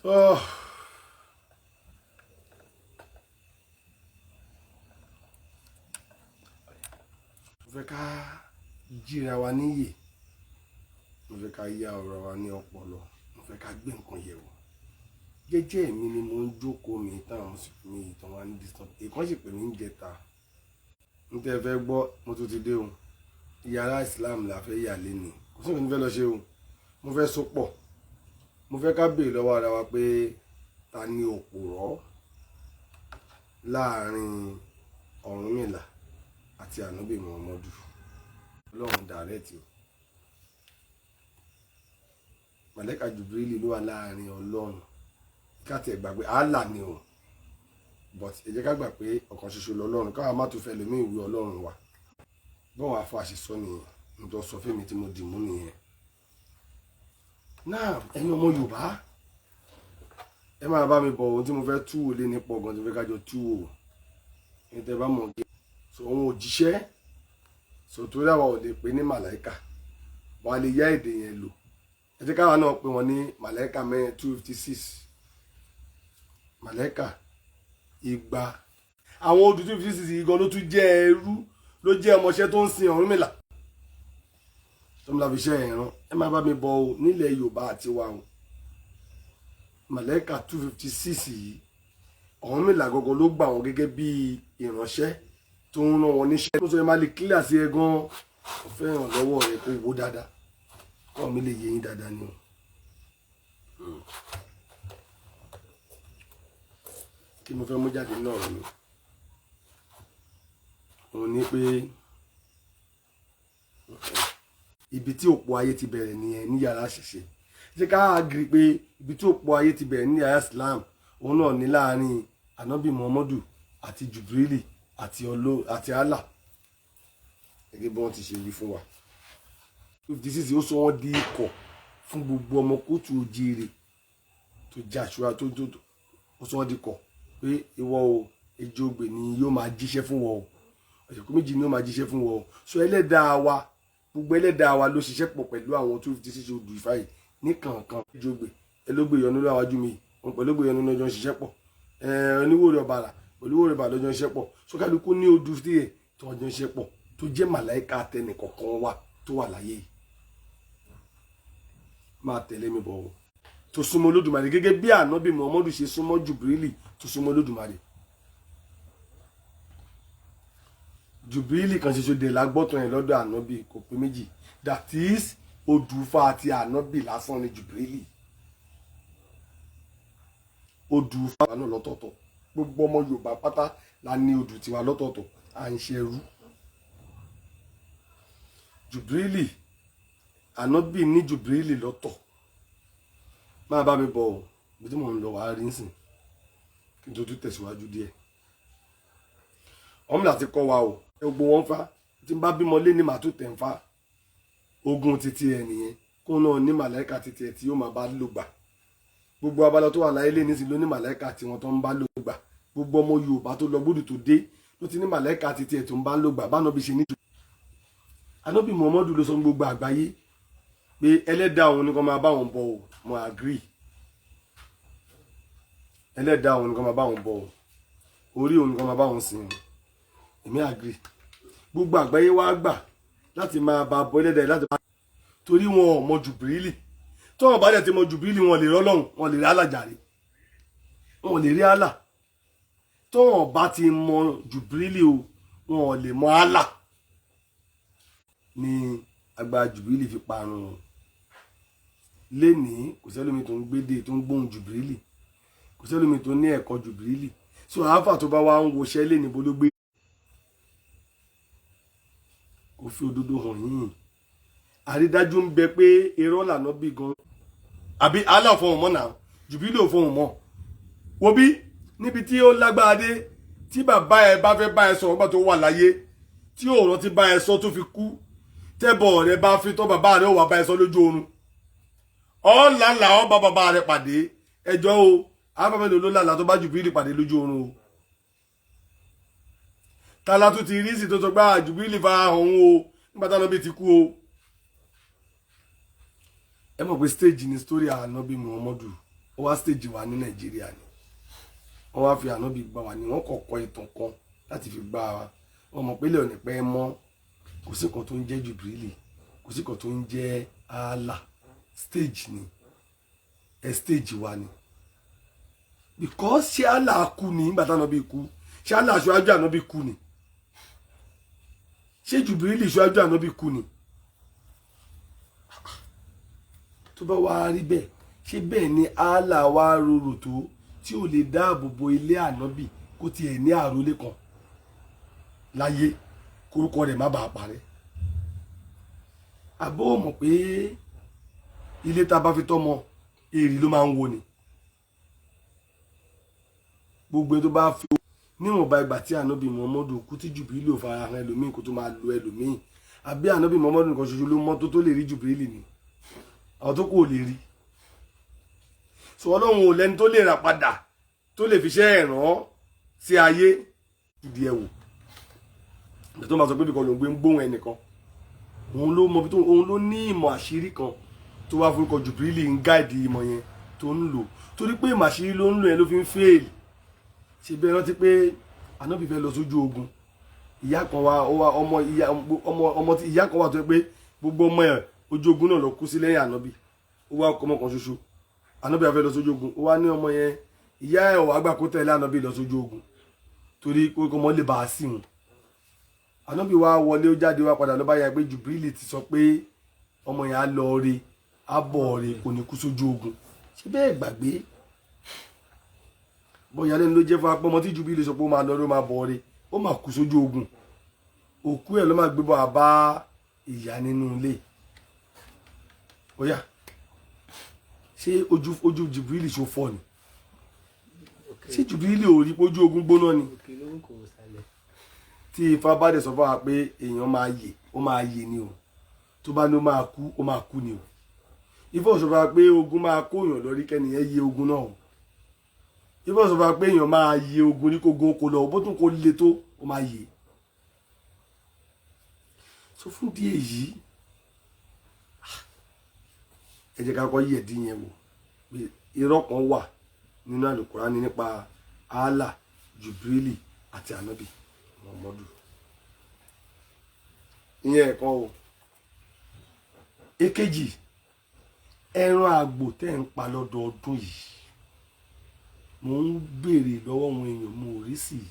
Oh. Mo fẹ́ ká jíra wa níyè, mo fẹ́ ká yá ọ̀rọ̀ wa ní ọpọlọ, mo fẹ́ ká gbé nǹkan yẹ̀ wò. Jẹ́jẹ́ mi ni mo ń jókòó mi táwọn mùsùlùmí yìí tán wá ń disturb. Ìkan sì pè mí ń jẹta. N tẹ́ fẹ́ gbọ́, mo tún ti dé o. Yàrá Islam la fẹ́ yà lénìí. Kò sí nǹkan tí mo fẹ́ lọ ṣe o. Mo fẹ́ so pọ̀. Mo fẹ́ ká béèrè lọ́wọ́ ara wa pé ta ni òpùrọ́ láàrin Ọ̀rúnmìlà àti Ànábì Muhammadu. Ọlọ́run direct o. Màláíkà Jùbìrílì ló wà láàrin Ọlọ́run. Ká tiẹ̀ gbà pé Allah ni o. But ẹ jẹ́ ká gbà pé ọ̀kan ṣoṣo lọ́lọ́run, káwa má tún fẹ́ lómi ìwé Ọlọ́run wa. Bọ́n àfọ àṣìṣọ nìyẹn, n tó sọ fún mi tí mo dì mú nìyẹn. Náà ẹ̀yin ọmọ Yorùbá, ẹ máa bá mi bọ̀ ohun tí mo fẹ́ tú wò lé ní pọ̀ gan tí mo fẹ́ kájọ tú wò. Ní tẹ́ bá mọ̀ gé. So òun òjíṣẹ́, so torí àwa ò lè pè ní màláíkà, wà á lè yá èdè yẹn lò. Ẹ jẹ́ káwa náà pè wọ́n ní màláíkà mẹ́rin 256. Màláíkà igba. Àwọn odù 256 yìí gan ló tún jẹ́ ẹrú, ló jẹ́ ọmọọṣẹ́ tó ń sin Ọ̀rúnmìlà. Tó ń la fi iṣẹ́ ìran. Ẹ máa bá mi bọ̀ o nílẹ̀ Yorùbá àti wa o. Màláíkà 256 yìí, Ọ̀rúnmìlà gangan ló gbà wọ́n gẹ́gẹ́ bí ìránṣẹ́ tó ń rán wọn níṣẹ́. Tó sọ yẹn máa lè clear sí ẹ gan. Mo fẹ́ ìrànlọ́wọ́ rẹ kó wò dáadáa. Kọ́ mi lè yé yín dáadáa ni o. Kí mo fẹ́ mú jáde náà ni. Òun ní pé ibi tí òpó ayé ti bẹ̀rẹ̀ nìyẹn ní yàrá àṣìṣe. Ṣé ká agree pé ibi tí òpó ayé ti bẹ̀rẹ̀ ní yàrá Islam, òun náà ní láàrin Ànábì Muhammadu àti Jùbìrílì àti àti Allah. Gẹ́gẹ́ bí wọ́n ti ṣe wí fún wa. 56 ó sọ wọ́n di ikọ̀ fún gbogbo ọmọ kóòtù ojíire tó jẹ́ aṣọra tó tó ó sọ wọ́n di ikọ̀ pé ìwọ o, Ejògbè ni yóò máa jíṣẹ́ fún wọn o, Ọ̀ṣẹ̀kú méjì ni yóò máa jíṣẹ́ fún wọn o. So ẹlẹ́dàá wa, gbogbo ẹlẹ́dàá wa ló ṣiṣẹ́ pọ̀ pẹ̀lú àwọn 256 odù Ifá yìí ní kànkan. Ejògbè ẹlógbè yọnu lọ́wọ́jú mi, òun pẹ̀lú ògbè yọnu lọ́jọ́ ń ṣiṣẹ́ pọ̀. Oníwòrè ọ̀bàrà pẹ̀lú òwòrè ọ̀bàrà lọ́jọ́ ń ṣiṣẹ́ pọ̀. So kálukú ní odù tiẹ̀ tó ọjọ́ ń ṣiṣẹ́ pọ̀ tó jẹ́ màláíkà tẹnì kọ̀ọ̀kan wa tó wà láyé yìí. Máa tẹ̀lé mi bọ̀ o. Tó súnmọ́ Olódùmarè gẹ́gẹ́ bí Ànábì Muhammadu ṣe súnmọ́ Jùbìrílì tó súnmọ́ Olódùmarè. Jùbìrílì kan ṣoṣo dè lágbọ́tàn yẹn lọ́dọ̀ Ànábì, kò pé méjì. That is odùfà àti Ànábì lásán ni Jùbìrílì. Odùfà náà lọ́tọ̀ọ̀tọ̀. Gbogbo ọmọ Yorùbá pátá la ní odù tiwa lọ́tọ̀ọ̀tọ̀, à ń ṣerú. Jùbìrílì, Ànábì ní Jùbìrílì lọ́tọ̀. Máa bá mi bọ̀ o, ibi tí mò ń lọ wàá rí nsìn. Kí n tó tún tẹ̀síwájú díẹ̀. Ọ̀rúnmìlà ti kọ́ wa o. Gbogbo wọn fa. Tí n bá bímọ lé ní màá tún tẹ̀ ń fa. Ogun titi ẹ̀ nìyẹn. Kó náà ní màláíkà titi ẹ̀ tí yóò máa bá lò gbà. Gbogbo abala tó wà láyé lé nísìnyí ló ní màláíkà tí wọ́n tó ń bá lò gbà. Gbogbo ọmọ Yorùbá tó lọ gbódù tó dé ló ti ní màláíkà titi ẹ̀ tó ń bá lò gbà. Báná bí ṣe ní. Ànábì Muhammadu ló sọ fún gbogbo àgbáyé pé ẹlẹ́dàá òun ni kó máa bá òun bọ̀ o. Mo agree. Ẹlẹ́dàá òun ni kó máa bá òun bọ̀ o. Orí òun ni kó máa bá òun sìn o. Èmi agree. Gbogbo àgbáyé wá gbà láti máa bá bọ ẹlẹ́dàá láti bá torí wọn ò mọ Jùbìrílì. Tí wọn bá dẹ̀ ti mọ Jùbìrílì, wọn lè rọ́lọ́run, wọn lè rí Allah jàre. Wọn lè rí Allah. Tí wọn bá ti mọ Jùbìrílì o, wọn ò lè mọ Allah. Ni agbára Jùbìrílì fi parun o. Lénìí kò sẹ́lómi tó ń gbédè tó ń gbóhùn Jùbìrílì. Kò sẹ́lómi tó ní ẹ̀kọ́ Jùbìrílì. So àáfà tó bá wá ń woṣẹ́ lénìí bó ló gbé. Kò fi òdodo hàn yín. Àrídájú ń bẹ pé irọ́ lànà bí gan. Àbí Allah ò fọhùn mọ́ náà, Jùbìrílì ò fọhùn mọ́. Wo bí níbi tí ó lágbára dé tí bàbá ẹ bá fẹ́ bá ẹ sọ̀rọ̀ nígbà tó wà láyé tí òòrùn ti bá ẹ sọ tó fi kú, tẹ́bọ̀ rẹ bá fi tọ́ bàbá rẹ ó wà bá ẹ sọ lójú oorun. Ọ̀làlà ó bá bàbá rẹ pàdé. Ẹjọ́ o, àbá mélòó ló lálàá tó bá Jùbìrílì pàdé lójú oorun o. Tálá tó ti rí sí tó sọ pé Jùbìrílì fa hàn òun o nígbà táwọn bí ti kú o. Ẹ mọ̀ pé stage ni story Ànábì Muhammadu. Ó wá stage wa ní Nàìjíríà ni wọ́n wá fi ànábì gbà wá ní wọ́n kọ̀ kọ ìtàn kan láti fi gbà wá. Wọ́n mọ̀ pé ilẹ̀ ò ní pẹ́ mọ́. Kò sí kan tó ń jẹ́ Jubrili, kò sí kan tó ń jẹ́ Allah. Stage ni ẹ, stage wa ni. Because ṣé Allah kú ni nígbà táwọn ànábì kú? Ṣé Allah aṣáájú ànábì kú ni? Ṣé Jubrili ṣáájú ànábì kú ni? Tó bá wá rí bẹ́ẹ̀, ṣé bẹ́ẹ̀ ni Allah wá rorò tó tí ò lè dáàbò bo ilé ànábì, kó tiẹ̀ ní àrólé kan láyé, korúkọ rẹ̀ má bàa parẹ́? Àbó mọ̀ pé ilé tá a bá fi tọ́mọ, èrì ló máa ń wo ni. Gbogbo ẹni tó bá fi níwọ̀nba ìgbà tí ànábì Muhammadu kú, tí Jùbìlì ò fara hàn ẹlòmíì kó tó máa lo ẹlòmíì, àbí ànábì Muhammadu nìkan ṣoṣo ló mọ́ tó tó lè rí Jùbìlì ni, àwọn tó kù ò lè rí. So Ọlọ́run ò lẹ́ni tó lè rà padà, tó lè fi ṣẹ́ ẹ̀ràn sí ayé. Ìdí ẹ̀ wò ìgbà tó máa sọ pé bíkan ló ń gbé ń gbóhùn ẹnìkan, òun ló mọ bí tó, òun ló ní ìmọ̀ àṣírí kan tó wá forúkọ Jùbìlì ń guide ìmọ̀ yẹn tó ń lò, torí pé ìmọ̀ àṣírí ló ń lò yẹn ló fi ń fail. Ṣe bẹ́ẹ̀ rántí pé ànábì fẹ́ lọ sójú ogun, ìyá kan wá, ó wá ọmọ ìyá ọmọ ọmọ tí ìyá kan wà tó yẹ pé gbogbo ọmọ ẹ̀ ojú ogun náà lọ kú sí lẹ́yìn ànábì. Ó wá ọkọ ọmọ kan ṣoṣo. Ànábì fẹ́ lọ sójú ogun, ó wá ní ọmọ yẹn, ìyá ẹ̀ wà gbà kó tẹ̀lé ànábì lọ sójú ogun, torí pé ọmọ lè bá a sí wọn. Ànábì wá wọlé, ó jáde wá padà, ló bá yà pé Jùbìlì ti sọ pé ọmọ yẹn á lọ re, á bọ̀ re, kò ní kú sójú ogun. Ṣé bẹ́ẹ̀ gbàgbé bóyá lẹ́nu ló jẹ́ fún apọ́mọ tí Jùbìlì sọ pé ó máa lọ rí, ó máa bọ̀ re, ó máa kú sójú ogun. Òkú ẹ̀ ló máa gbé bọ́ àbá ìyá nínú ilé. Ó yá, ṣé ojú Jùbìlì ṣó fọ́ ni? Ṣé Jùbìlì ò rí pé ojú ogun gbóná ni? Òkè ló ń kò sálẹ̀. Tí Ifá bá dẹ̀ sọ fún wa pé èèyàn máa yè, ó máa yè ni o. Tó bá ní ó máa kú, ó máa kú ni o. Ifá ò sọ fún wa pé ogun máa kóyàn lórí kẹ́niyẹn yé ogun náà o. Ifá ò sọ fún wa pé èèyàn máa yè ogun ní kógun kó lọ, bó tún kó le tó, ó máa yè. So fún díẹ̀ yìí, ẹ jẹ́ ká kọ́ yẹ̀ dín yẹn wò pé irọ́ kan wà nínú Àlùkùránì nípa Allah, Jubrili àti Ànábì Muhammadu. Ìyẹn ẹ̀kan o. Èkejì, ẹran àgbò tẹ́ ń pa lọ́dọọdún yìí, mò ń béèrè lọ́wọ́ àwọn èèyàn, mo ò rí sí i.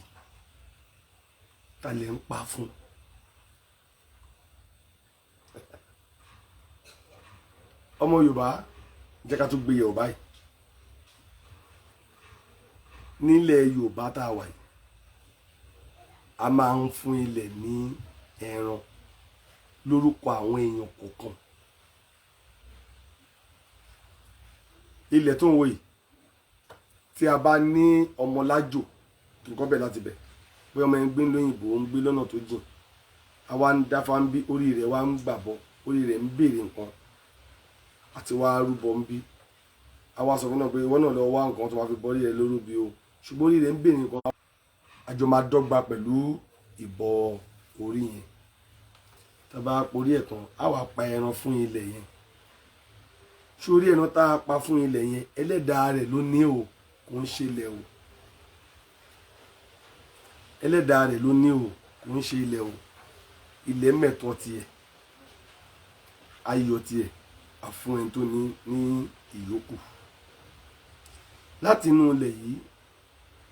Ta lẹ̀ ń pa fún? Ọmọ Yorùbá, jẹ́ ká tún gbé yẹ̀wò báyìí. Nílẹ̀ Yorùbá tá a wà yìí, a máa ń fún ilẹ̀ ní ẹran lórúkọ àwọn èèyàn kọ̀ọ̀kan. Ilẹ̀ tó ń wò yìí, tí a bá ní ọmọ lájò, nǹkan bẹ̀ láti bẹ̀ bóyá ọmọ yẹn ń gbé lóyìnbó, ń gbé lọ́nà tó jìn, àwa ń dáfá ń bí, orí rẹ̀ wá ń gbàbọ̀, orí rẹ̀ ń béèrè nǹkan àti wá rúbọ ń bí. Àwa sọ fún náà pé ìwọ náà lọ wá nǹkan tó máa fi bọ́rí rẹ̀ lórí bí o, ṣùgbọ́n orí rẹ̀ ń béèrè nǹkan, àjọ máa dọ́gba pẹ̀lú ìbọ orí yẹn. Tá a bá porí ẹ̀ tán, á wà pa ẹran fún ilẹ̀ yẹn. Sórí ẹran tá a pa fún ilẹ̀ yẹn, ẹlẹ́dàá rẹ̀ ló ní o, kò ń ṣe ilẹ̀ o. Ẹlẹ́dàá rẹ̀ ló ní o, kò ń ṣe ilẹ̀ o. Ilẹ̀ mẹ̀tọ́ tiẹ̀, ayọ̀ tiẹ̀, àfún ẹni tó ní ní ìyókù. Láti inú ilẹ̀ yìí,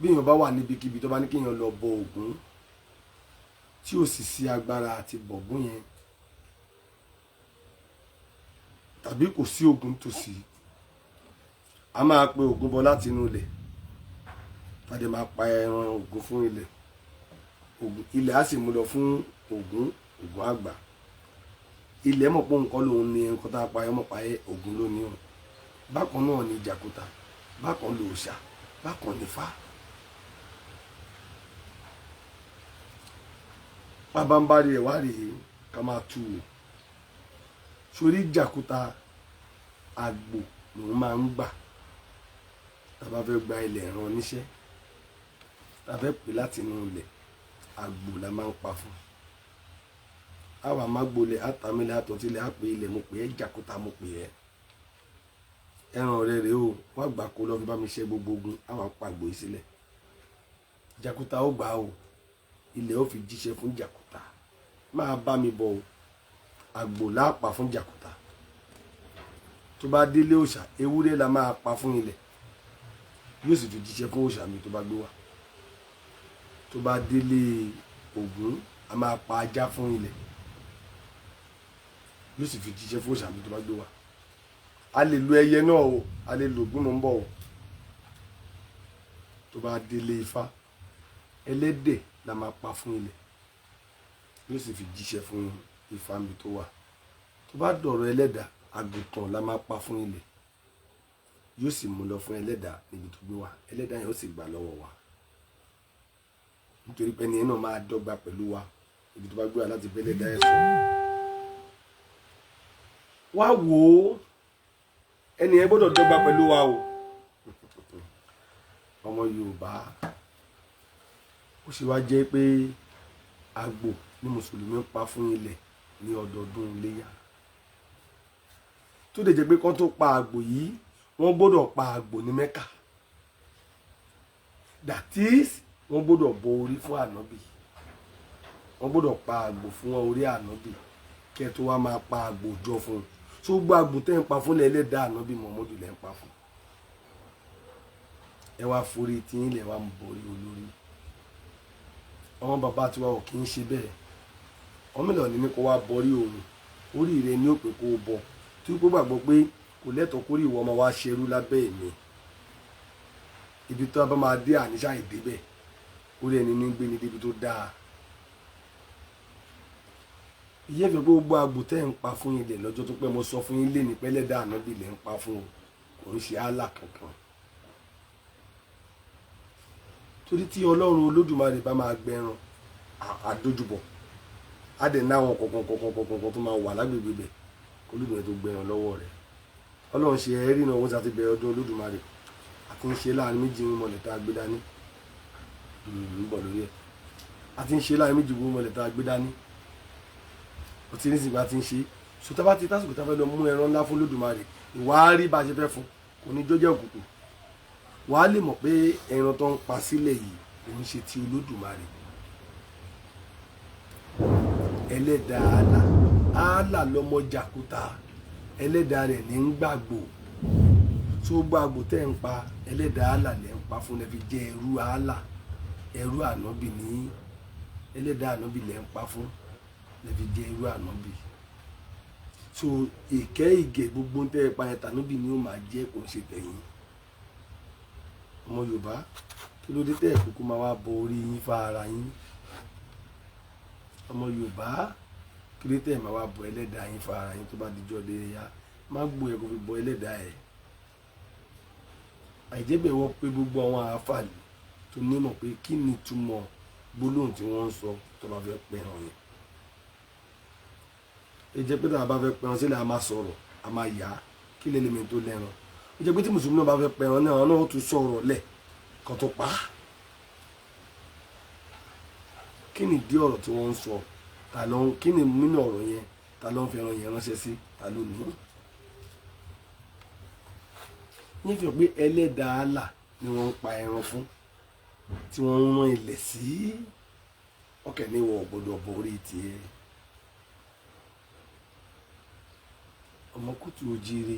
bí èèyàn bá wà níbikíbi tó bá ní kéèyàn lọ bọ Ògún, tí ò sì sí agbára àti bọ̀gún yẹn, tàbí kò sí Ògún tòsí, a máa pe Ògún bọ láti inú ilẹ̀, tàbí máa pa ẹran Ògún fún ilẹ̀. Ògún ilẹ̀ á sì mú lọ fún Ògún, Ògún àgbà. Ilẹ̀ mọ̀ pé nǹkan lòun ní nǹkan tá a pa ẹ mọ̀ pa ẹ, Ògún ló ní o. Bákan náà ni Jàkúta, bákan lòòṣà, bákan ní Ifá. Pabambari ẹ̀ wá rèé ká máa tú o. Sórí Jàkúta, àgbò lòun máa ń gbà. Tá a bá fẹ́ gba ilẹ̀ rán níṣẹ́, tá a fẹ́ pè láti inú ilẹ̀, àgbò la máa ń pa fún. Àwa máa gbolẹ̀, àtàmílẹ̀, àtọ̀tílẹ̀, á pè ilẹ̀, mo pè é Jàkúta, mo pè é. Ẹran rẹ rèé o, wá gbà kó lọ fi bá mi ṣe gbogbo ogun, àwọn apàgbò yìí sílẹ̀. Jàkúta ó gbà o, ilẹ̀ ó fi jíṣẹ́ fún jàkúta. Máa bá mi bọ̀ o, àgbò láàpá fún jàkúta. Tó bá délé òòṣà, ewúrẹ́ la máa pa fún ilẹ̀, yóò sì fi jíṣẹ́ fún òòṣà mi tó bá gbé wá. Tó bá délé Ògún, a máa pa ajá fún ilẹ̀, yóò sì fi jíṣẹ́ fún òòṣà mi tó bá gbé wá. A lè lo ẹyẹ náà o, a lè lo Ògún, mò ń bọ̀ o. Tó bá délé Ifá, ẹlẹ́dẹ̀ la máa pa fún ilẹ̀, yóò sì fi jíṣẹ́ fún Ifá mi tó wà. Tó bá dọ̀rọ̀ ẹlẹ́dàá, àgùntàn la máa pa fún ilẹ̀, yóò sì mú lọ fún ẹlẹ́dàá níbi tó gbé wá. Ẹlẹ́dàá yẹn ó sì gbà lọ́wọ́ wa, nítorí pé ẹni yẹn náà máa dọ́gba pẹ̀lú wa ibi tó bá gbé wa láti bẹ́ ẹlẹ́dàá yẹn sọ. Wá wò ó, ẹni yẹn gbọ́dọ̀ dọ́gba pẹ̀lú wa o. Ọmọ Yorùbá, ó sì wá jẹ́ pé àgbò ní mùsùlùmí ń pa fún ilẹ̀ ní ọdọọdún iléyá, tó lè jẹ́ pé kán tó pa àgbò yìí, wọ́n gbọ́dọ̀ pa àgbò ní Mẹ́kà. That is, wọ́n gbọ́dọ̀ bọ orí fún ànábì, wọ́n gbọ́dọ̀ pa àgbò fún orí ànábì kẹ́ tó wá máa pa àgbò jọ fún un. Tó gbọ́ àgbò tẹ́ ń pa fún ẹlẹ́dàá ànábì Muhammadu lẹ́ ń pa fún. Ẹ wá forí tí yín lẹ̀ wá ń borí olórí. Àwọn bàbá tiwa ò kì í ṣe bẹ́ẹ̀. Ọmọ ìlànà ní kó wá borí òun, orí rẹ ní òpè kó o bọ, tí ó gbàgbọ́ pé kò lẹ́tọ̀ọ́ kórìí ìwọ ọmọ wa ṣerú lábẹ́ mi. Ibi tó bá máa dé àníṣà ìdébẹ̀, orí ẹni ní gbé ní débi tó dáa. Ìyẹn fi pé gbogbo àgbò tẹ́ ń pa fún ilẹ̀ lọ́jọ́ tó pẹ́, mo sọ fún yín lé ní pẹ́lẹ́dà ànábì lẹ́ ń pa fún o, kò ń ṣe Allah kankan. Torí tí Ọlọ́run Olódùmarè bá máa gbẹran àdójúbọ̀, á dẹ̀ ná àwọn kọ̀ọ̀kan kọ̀ọ̀kan kọ̀ọ̀kan tó máa wà lágbègbè bẹ̀ kó Olódùmarè tó gbẹran lọ́wọ́ rẹ̀. Ọlọ́run ṣe ẹ̀rí náà, wọ́n ti bẹ̀rẹ̀ ọdún Olódùmarè àti ń ṣe láàrin méjì ń mọ̀lẹ̀ tá a gbé dání, ń bọ̀ lórí ẹ̀. Àti ń ṣe láàrin méjì ń mọ̀lẹ̀ tá a gbé dání, ó ti ní sìnkú àti ń ṣe. So tá bá ti tásìkò tá fẹ́ lọ mú ẹran ńlá fún Olódùmarè, ìwà rí bá a ṣe fẹ́ fún, kò ní jọ́jẹ́ òkùnkùn. Wàá lè mọ̀ pé ẹran tó ń pa sílẹ̀ yìí kò ń ṣe ti Olódùmarè. Ẹlẹ́dàá Allah, Allah lọ́mọ jàkúta, ẹlẹ́dàá rẹ̀ ní ń gbàgbó. Tó gbàgbó tẹ́ ń pa, ẹlẹ́dàá Allah lẹ́ ń pa fún, ẹ fi jẹ́ ẹrú Allah, ẹrú ànábì ní ẹlẹ́dàá ànábì lẹ́ ń pa fún, lẹ́ fi jẹ́ ẹrú ànábì. So ìkẹ́ ìgẹ̀ gbogbo tẹ́ ẹ pa ẹ̀ tànábì ni ó máa jẹ́, kò ń ṣe tẹ̀yìn. Ọmọ Yorùbá, kí ló dé tẹ́ ẹ̀ kúkú máa wá bọ orí yín fa ara yín? Ọmọ Yorùbá, kí ló dé tẹ́ ẹ̀ máa wá bọ ẹlẹ́dàá yín fa ara yín? Tó bá dijọ́ dé ya, má gbó ẹ kó fi bọ ẹlẹ́dàá ẹ̀. Àìjẹ́bẹ̀ wọ́n pé gbogbo àwọn àáfàá tó nímọ̀ pé kí ni túmọ̀ gbólóhùn tí wọ́n ń sọ tó bá fẹ́ pẹran yẹn. Ẹ jẹ́ pé tá a bá fẹ́ pẹran sílẹ̀, a máa sọ̀rọ̀, a máa yá kí lè lèmi tó lẹ́ran. Ó jẹ́ pé tí mùsùlùmí náà bá fẹ́ pẹran náà, àwọn náà ó tún sọ̀rọ̀ lẹ̀ kan tó pa á. Kí ni ìdí ọ̀rọ̀ tí wọ́n ń sọ? Ta ló ń, kí ni nínú ọ̀rọ̀ yẹn? Ta ló ń fi ẹran yẹn ránṣẹ́ sí? Ta ló ní? Ní fi hàn pé ẹlẹ́dàá Allah ni wọ́n ń pa ẹran fún, tí wọ́n ń rán ilẹ̀ sí. Ọkẹ́ ní wọ́n ò gbọ́dọ̀ borí tiẹ̀. Ọmọ kùtù ojíire,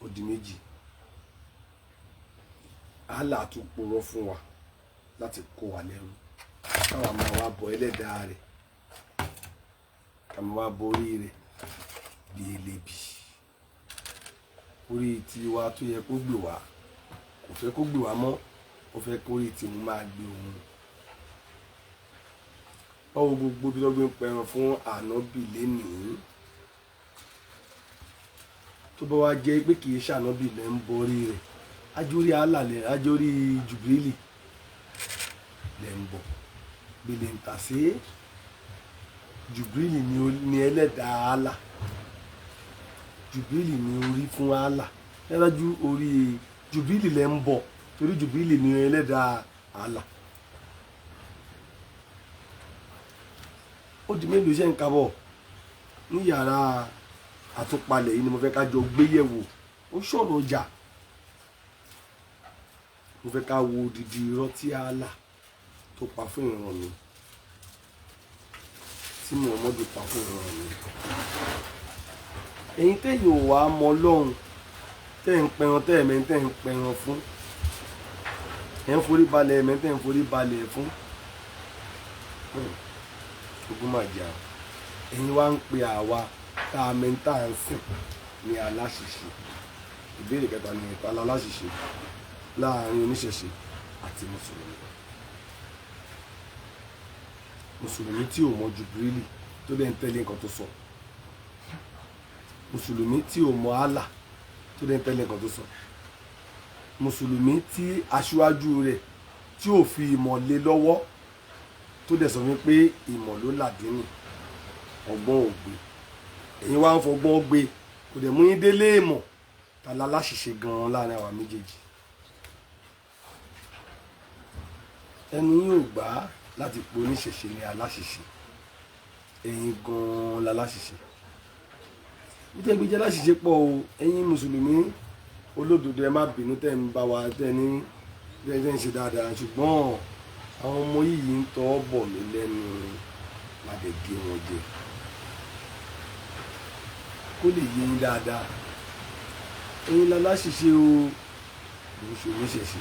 ó di méjì. Allah tún purọ́ fún wa láti kó wa lẹ́rú, káwa máa wá bọ ẹlẹ́dàá rẹ̀, ká máa wá borí rẹ̀ bí elébi. Orí tiwa tó yẹ kó gbè wá, kò fẹ́ kó gbè wá mọ́, ó fẹ́ kó orí tiwọn máa gbé òun. Báwo gbogbo bí wọ́n gbé ń pẹran fún ànábì lénìí, tó bá wá jẹ́ pé kì í ṣànábì lẹ́ ń borí rẹ̀, ajórí Allah lẹ́, ajórí Jùbìrìlì lẹ́ ń bọ̀. Gbèlè ń tà sí Jùbìrìlì ni ẹlẹ́dàá Allah. Jùbìrìlì ni orí fún Allah. Dájú orí Jùbìrìlì lẹ́ ń bọ̀, torí Jùbìrìlì ni ẹlẹ́dàá Allah. Ó di mélòó iṣẹ́ ń kabọ̀ ní yàrá àtúpalẹ̀ yìí ni mo fẹ́ ká jọ gbé yẹ̀wò. Ó sọ̀rọ̀ ọjà. Mo fẹ́ ká wo odidi irọ́ tí Allah tó pa fún ìran mi, tí Muhammadu pa fún ìran mi. Ẹ̀yin tẹ́yìn ò wá mọ Ọlọ́run, tẹ́ ń pẹran, tẹ́ ẹ̀mẹ́ tẹ́ ń pẹran fún, ẹ̀ ń forí balẹ̀, ẹ̀mẹ́ tẹ́ ń forí balẹ̀ fún, ogun máa jà. Ẹ̀yin wá ń pe àwa tá a mẹ́ta ń sìn ní aláṣìṣe. Ìbéèrè kẹta ni ìta aláṣìṣe láàrin oníṣẹ̀ṣe àti mùsùlùmí. Mùsùlùmí tí ò mọ Jùbírìlì tó dẹ̀ ń tẹ̀lé nǹkan tó sọ, mùsùlùmí tí ò mọ Allah tó dẹ̀ ń tẹ̀lé nǹkan tó sọ, mùsùlùmí tí aṣáájú rẹ̀ tí ò fi ìmọ̀ lé lọ́wọ́ tó dẹ̀ sọ fún pé ìmọ̀ ló làdínì, ọgbọ́n ò gbé. Ẹ̀yin wá ń fọgbọ́n gbé, kò dẹ̀ mú yín délé ìmọ̀. Ta la láṣìṣe gan-an láàrin àwa méjèèjì? Ẹnu yín ò gbà láti pe oníṣẹ̀ṣe ní aláṣìṣe, ẹ̀yin gan-an la láṣìṣe. Nítorí pé jẹ́ láṣìṣe pọ̀ o. Ẹ̀yin mùsùlùmí olódodo, ẹ má bínú tẹ́ ń bá wa tẹ́ ní tẹ́ ń ṣe dáadáa, ṣùgbọ́n àwọn ọmọ yìí ń tọ́ bọ̀ mí lẹ́nu, má dẹ̀ gé wọn jẹ kó lè yé yín dáadáa. Ẹ̀yin la láṣìṣe o, kò ń ṣe oníṣẹ̀ṣe.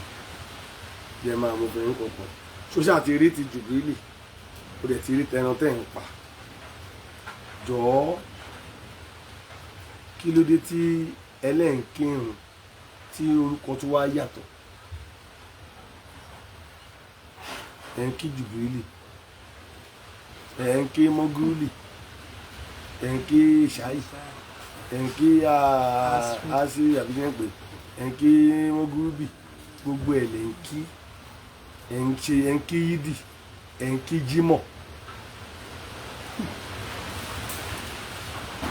Jẹ́ máa mú obìnrin kankan ṣóṣà ti rí ti Jùbírìlì, ó dẹ̀ ti rí tẹran tẹ́ ń pa. Jọ̀ọ́, kí ló dé tí ẹlẹ́ǹkírun tí orúkọ tó wá yàtọ̀? Ẹ̀ ń kí Jùbírìlì, ẹ̀ ń kí Mọ́gúrúlì, ẹ̀ ń kí Ìṣáì, ẹ̀ ń kí Asiri àbí kí wọ́n pè, ẹ̀ ń kí Mọ́gúrúbì, gbogbo ẹ̀ lẹ̀ ń kí, ẹ̀ ń ṣe, ẹ̀ ń kí Yídì, ẹ̀ ń kí Jímọ̀.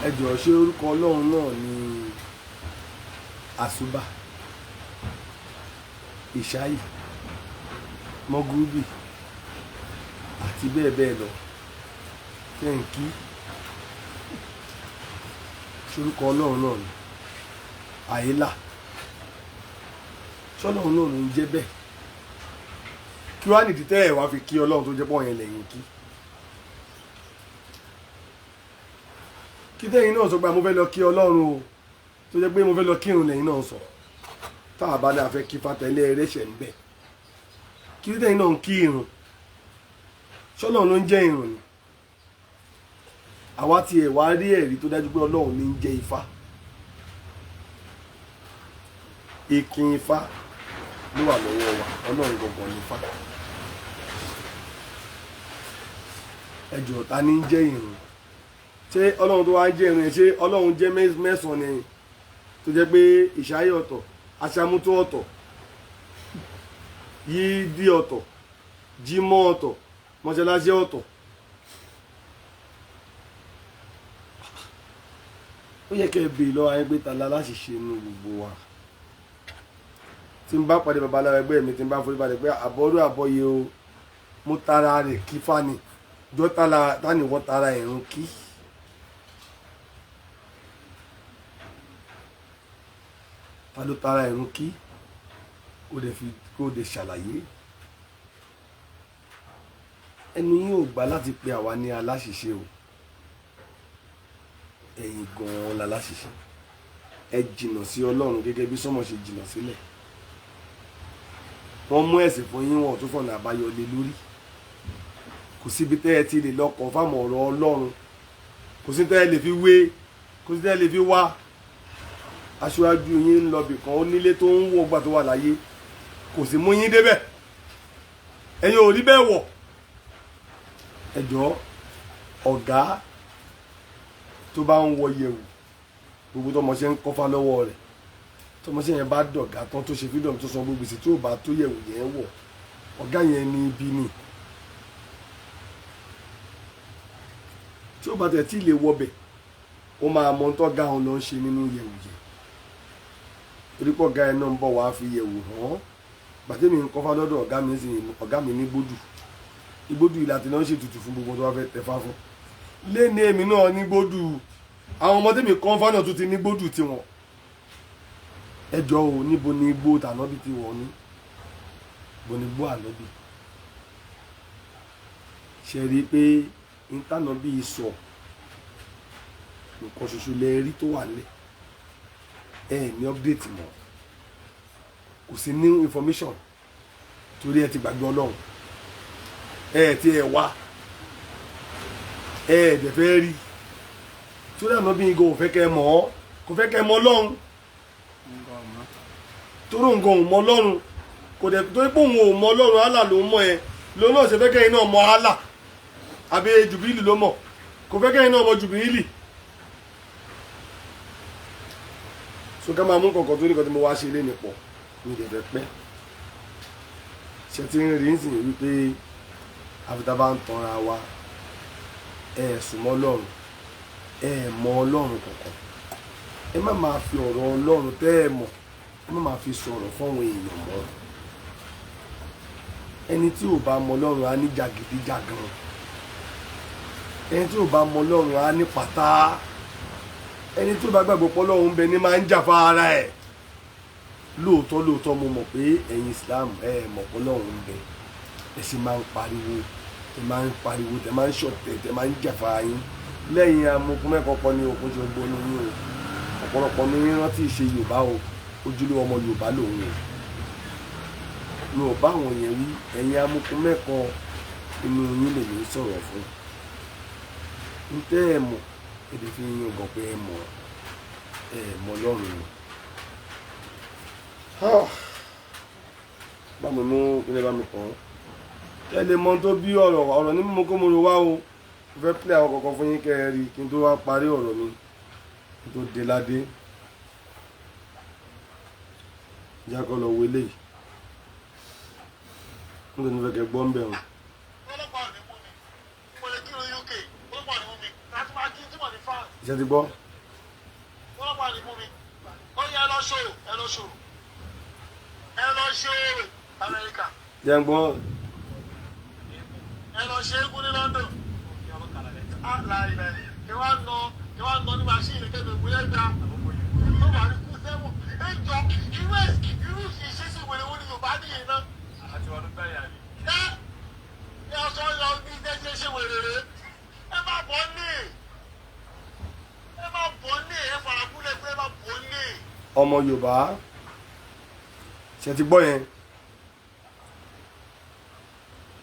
Ẹ jọ̀ọ́, ṣé orúkọ Ọlọ́run náà ni Àsúbà, Ìṣáì, Mọ́gúrúbì àti bẹ́ẹ̀ bẹ́ẹ̀ lọ tẹ́ ń kí? Ṣorúkọ Ọlọ́run náà ni Àyílà? Ṣọlọ́run náà ló ń jẹ́ bẹ́ẹ̀? Kí wàá nìdí tẹ́ ẹ̀ wá fi kí Ọlọ́run tó jẹ́ pọ̀ yẹn lẹ́yìn kí? Kí tẹ́yìn náà sọ pé mo fẹ́ lọ kí Ọlọ́run o, tó jẹ́ pé mo fẹ́ lọ kírun lẹ́yìn náà sọ, tá a bá ní a fẹ́ kí fatẹ́lẹ́ ẹrẹ́ṣẹ̀ ń bẹ̀. Kí tẹ́yìn náà ń kí irun? Ṣọlọ́run ló ń jẹ́ irun ni? Àwa ti ẹ̀ wá rí ẹ̀rí tó dájú pé Ọlọ́run ní ń jẹ́ Ifá. Ìkìn Ifá ló wà lọ́wọ́ wa, Ọlọ́run gangan ní Ifá. Ẹ jọ̀ọ́, ta ní ń jẹ́ irun? Ṣé Ọlọ́run tó wá ń jẹ́ irun yẹn, ṣé Ọlọ́run jẹ́ mẹ́sàn-án ni tó jẹ́ pé Ìṣáyé ọ̀tọ̀, Aṣamútó ọ̀tọ̀, Yídí ọ̀tọ̀, Jímọ̀ ọ̀tọ̀, mọ́ṣáláṣí ọ̀tọ̀? Ó yẹ kẹ́ ẹ bèè lọ́wọ́ ayé pé ta la láṣìṣe inú gbogbo wa. Tí n bá pàdé babaláwo ẹgbẹ́ mi, tí n bá forí balẹ̀ pé àbọ̀rú àbọ̀yé o, mo tara rẹ̀ kí fani jọ tani wọ́n tara ẹ̀rùn kí. Ta ló tara ẹ̀rùn kí? Kó dẹ̀ fi kó dẹ̀ ṣàlàyé. Ẹnu yín ò gbà láti pe àwa ní aláṣìṣe o. Ẹ̀yin gan-an la láṣìṣe. Ẹ jìnnà sí Ọlọ́run gẹ́gẹ́ bí sọ́mọ ṣe jìnnà sílẹ̀. Wọ́n mú ẹ̀sìn fún yín, wọn ò tún fọ̀nà àbáyọ lé lórí. Kò síbi tẹ́ ẹ ti lè lọ kọ̀ǹfàmù ọ̀rọ̀ Ọlọ́run, kò sí tẹ́ ẹ lè fi wé, kò sí tẹ́ ẹ lè fi wá. Aṣáájú yín ń lọ bìkan, ó nílé tó ń wọ̀ gbà tó wà láyé, kò sì mú yín débẹ̀, ẹ̀yin ò rí bẹ́ẹ̀ wọ̀. Ẹ jọ̀ọ́, ọ̀gá tó bá ń wọ yẹ̀wù, gbogbo tọmọṣẹ́ ń kọ́fà lọ́wọ́ rẹ̀, tọmọṣẹ́ yẹn bá dọ̀gá tán tó ṣe freedom tó san gbogbo gbèsè, tí ò bá tó yẹ̀wù yẹn wọ̀, ọ̀gá yẹn ní ibi ni. Tí ó bá tẹ̀ tí lè wọbẹ̀, ó máa mọ tó ga òun lọ ń ṣe nínú yẹ̀wù yẹn, torí pé ọ̀gá yẹn náà ń bọ̀ wá fi yẹ̀wù hàn. Gbàtẹ́mi ń kọ́fà lọ́dọ̀ ọ̀gá mi sì, ọ̀gá mi ní gbódù, igbódù yìí láti lọ́ọ́ ṣètùtù fún gbogbo tó bá fẹ́ tẹ̀fá fún. Léni èmi náà ní gbódù, àwọn ọmọ tèmi kọ́ńfà náà tún ti ní gbódù tiwọn. Ẹjọ́ o, níbo ni igbó tànábì ti wọ̀ ní? Bo ni igbó ànábì? Ṣe rí i pé ìtànábì sọ nǹkan ṣoṣo lẹ rí tó wà lẹ̀, ẹ ní update mọ́, kò sí new information, torí ẹ ti gbàgbé Ọlọ́run, ẹ ti ẹ wá, ẹ dẹ̀ fẹ́ rí, torí ànábì yìí kò fẹ́ kẹ́ mọ̀ ọ́, kò fẹ́ kẹ́ mọ̀ Ọlọ́run, torí òun gan ò mọ̀ Ọlọ́run, kò dẹ̀ torí pé òun ò mọ̀ Ọlọ́run, Allah ló mọ̀ ẹ, lòun náà ṣe fẹ́ kẹ́yìn náà mọ̀ Allah, àbí Jùbìlì ló mọ̀, kò fẹ́ kẹ́yìn náà mọ̀ Jùbìlì. So ká máa mú kọ̀ọ̀kan tó ní kan tí mo wá ṣe ilé nìpọ̀ ní ìdẹ̀fẹ̀ pẹ́ ṣe ti ń rí ń sìn wípé àfitá bá ń tanra wa, ẹ sùn mọ́ Ọlọ́run, ẹ mọ Ọlọ́run kankan, ẹ má máa fi ọ̀rọ̀ Ọlọ́run tẹ́ ẹ mọ̀, ẹ má máa fi sọ̀rọ̀ fáwọn èèyàn mọ́. Ẹni tí ò bá mọ Ọlọ́run á ní jàgídíjàgan, ẹni tí ò bá mọ Ọlọ́run á ní pátá, ẹni tí ò bá gbàgbọ́ pé Ọlọ́run ń bẹ ní máa ń jà fún ara ẹ̀. Lóòótọ́ lóòótọ́, mo mọ̀ pé ẹ̀yin Islam, ẹ mọ̀ pé Ọlọ́run ń bẹ, ẹ sì máa ń pariwo, ẹ máa ń pariwo, tẹ máa ń ṣọ̀tẹ̀, tẹ máa ń jà fún ara yín lẹ́yìn amukun mẹ́kọ̀ọ́pọ̀ ní òkun ṣe gbóná yín o. Ọ̀pọ̀lọpọ̀ ní rántí ìṣe Yorùbá o, ojúlówó ọmọ Yorùbá lòun o, mi ò bá àwọn yẹn wí. Ẹ̀yin amukun mẹ́kọ̀ọ́ inú yín lèmi ń sọ̀rọ̀ fún. N tẹ́ ẹ mọ̀, èdè fi ń yan gan pé ẹ mọ̀, ẹ mọ̀ Ọlọ́run o. Bá mi mú ilé, bá mi kàn án, ẹ lè mọ tó bí ọ̀rọ̀ ọ̀rọ̀ ní mímú kó mo rò wá o. Mo fẹ́ pílẹ̀ àwọn kọ̀ọ̀kan fún yín kẹ́ ẹ rí kí n tó wá parí ọ̀rọ̀ mi, kí n tó dé ládé. Jákọ́ lọ wo eléyìí nítorí mo fẹ́ kẹ́ gbọ́ ń bẹ̀ wọ́n. Ọlọ́pàá ò ní mú mi, mo lè kírun UK, ọlọ́pàá ò ní mú mi láti máa kí jímọ̀ ní France. Iṣẹ́ ti gbọ́. Ọlọ́pàá ò ní mú mi. Ó yẹ, ẹ lọ ṣòro, ẹ lọ ṣòro, ẹ lọ ṣe òrò Amẹ́ríkà. Jẹ́ ń gbọ́. Ẹ lọ ṣe eégún ní London láìláì, kí wọ́n nà, kí wọ́n nà ní machine kẹ́tọ̀ ìpínlẹ̀ gbà tó wà ní kú sẹ́wọ̀n. Ẹ jọ, irú ìṣesí wèrè wo ni Yorùbá nìyẹn náà? Ẹ ní aṣọ yọ bí ṣe ṣe wèrè rè. Ẹ má bọ́ ní, ẹ má bọ́ ní, ẹ farakúlẹ̀ pé ẹ má bọ́ ní. Ọmọ Yorùbá, ṣe ti gbọ́ yẹn?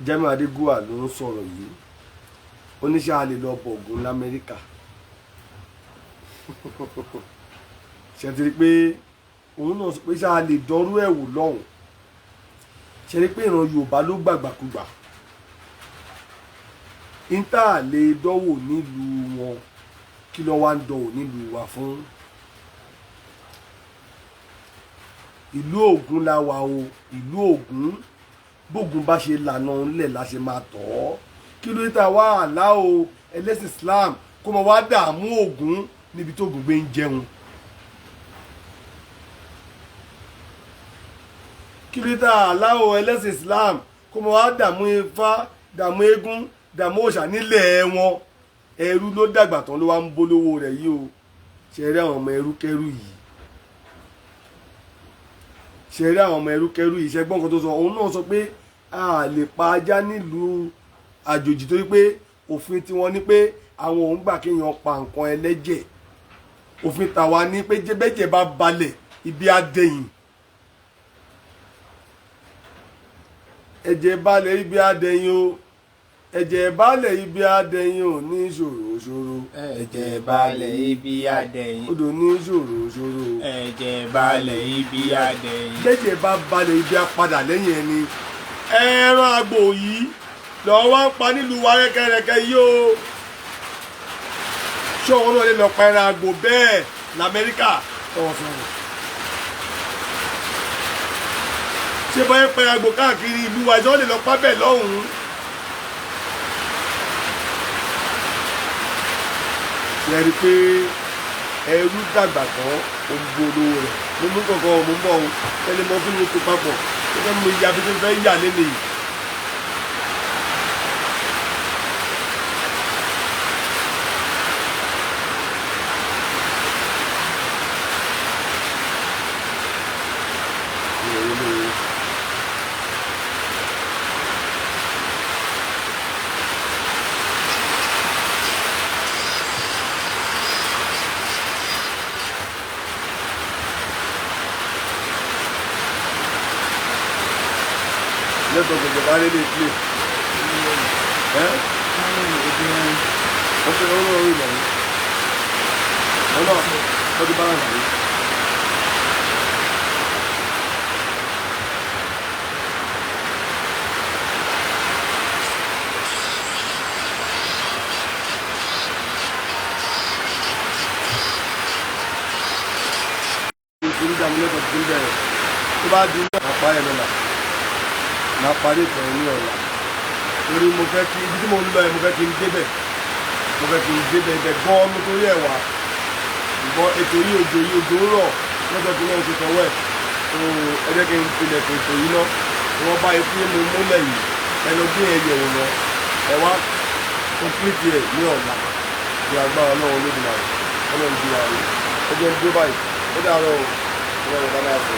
Jamiu Adégúnwà ló ń sọ̀rọ̀ yìí. Oníṣẹ́ a lè lọ bọ̀gùn lamẹ́ríkà. Ṣe ti rí pé òun náà sọ pé ṣá a lè dánrú ẹ̀ wò lọ́hùn? Ṣe rí pé ìran Yorùbá ló gbàgbàkúgbà níta lè dánwò nílùú wọn, kí ló wá ń dánwò nílùú wa fún? Ìlú Ògùn la wà o, ìlú Ògùn. Bógun bá ṣe lànà ńlẹ̀ la ṣe máa tọ̀ ọ́. Kí ló dé tá a wá àlá o ẹlẹ́sìn Islam kó máa wá dààmú Ògùn níbi tó Ògùn gbé ń jẹun? Kí ló dé tá a àlá o ẹlẹ́sìn Islam kó máa wá dààmú Ifá, dààmú eégún, dààmú òòṣà nílẹ̀ wọn? Ẹrú ló dàgbà tán ló wá ń bólówó rẹ̀ yìí o. Ṣe rí àwọn ọmọ ẹrú kẹrú yìí? Ṣe rí àwọn ọmọ ẹrú kẹrú yìí? Ṣe gbọ́n nǹkan tó sọ? Òun náà sọ pé a lè pa ajá nílùú àjòjì torí pé òfin tiwọn ní pé àwọn òun gbà kéèyàn pa nǹkan ẹlẹ́jẹ̀. Òfin tàwa ní pé bẹ́jẹ̀ bá balẹ̀ ibi adẹ̀yìn, ẹ̀jẹ̀ balẹ̀ ibi adẹ̀yìn o, ẹ̀jẹ̀ balẹ̀ ibi adẹ̀yìn o ní ṣòro ṣòro. Ẹ̀jẹ̀ balẹ̀ ibi adẹ̀yìn. Odò ní ṣòro ṣòro. Ẹ̀jẹ̀ balẹ̀ ibi adẹ̀yìn. Bẹ́jẹ̀ bá balẹ̀ ibi apadà lẹ́yìn ẹni. Ẹran àgbò yìí lọ́ọ́ wá ń pa nílùú wa rẹ́kẹrẹ́kẹ́ yìí o. Ṣé òun náà lè lọ pa ẹran àgbò bẹ́ẹ̀ lamẹ́ríkà? Ọ̀hún sọ̀rọ̀, ṣé báyẹn pa ẹran àgbò káàkiri ìlú wa, ìjọba lè lọ pa bẹ́ẹ̀ lọ́hùn-ún? Ṣe rí i pé ẹrú dàgbà tán, ó ń bo olówó rẹ̀? Mo mú kankan, mo ń bọ̀ o. Ẹni mọ fún mi tó papọ̀ tó fẹ́ mú ìyá bí tó fẹ́ yà lé nìyí. Ọlọ́run kò jẹ́ lè play. Ẹ́ ó fi ọlọ́run rí ìmọ̀ yìí. Ọlọ́run ó ti bá wà láyé. Ìdààmú lẹ́kọ̀ọ́ tó ń bẹ̀rẹ̀ tó bá di ní àpá ẹ̀ lọ́la, máa parí ìtàn ní ọ̀la, torí mo fẹ́ kí ibi tí mo ń lọ ẹ̀, mo fẹ́ kí n débẹ̀, mo fẹ́ kí n débẹ̀ ibẹ̀ gan-an mo torí ẹ̀ wá. Ṣùgbọ́n ètò yìí, òjò yìí, òjò ń rọ̀ lọ́jọ́ tí wọ́n ṣe sanwó ẹ̀ tó. Ẹ jẹ́ kí n tilẹ̀kùn ètò yìí ná. Wọ́n bá ikú mo múlẹ̀ yìí, ẹ lọ gbé ẹ yẹ̀wò lọ, ẹ wá kọ́ńpìlìtì ẹ̀ ní ọ̀la ní agbára Ọlọ́run Olódùmarè. Ọlọ́run di ààrẹ. Ẹ jẹ́ ń dúró báyìí. Ó dàárọ̀ o. Ọlọ́run bá máa sọ.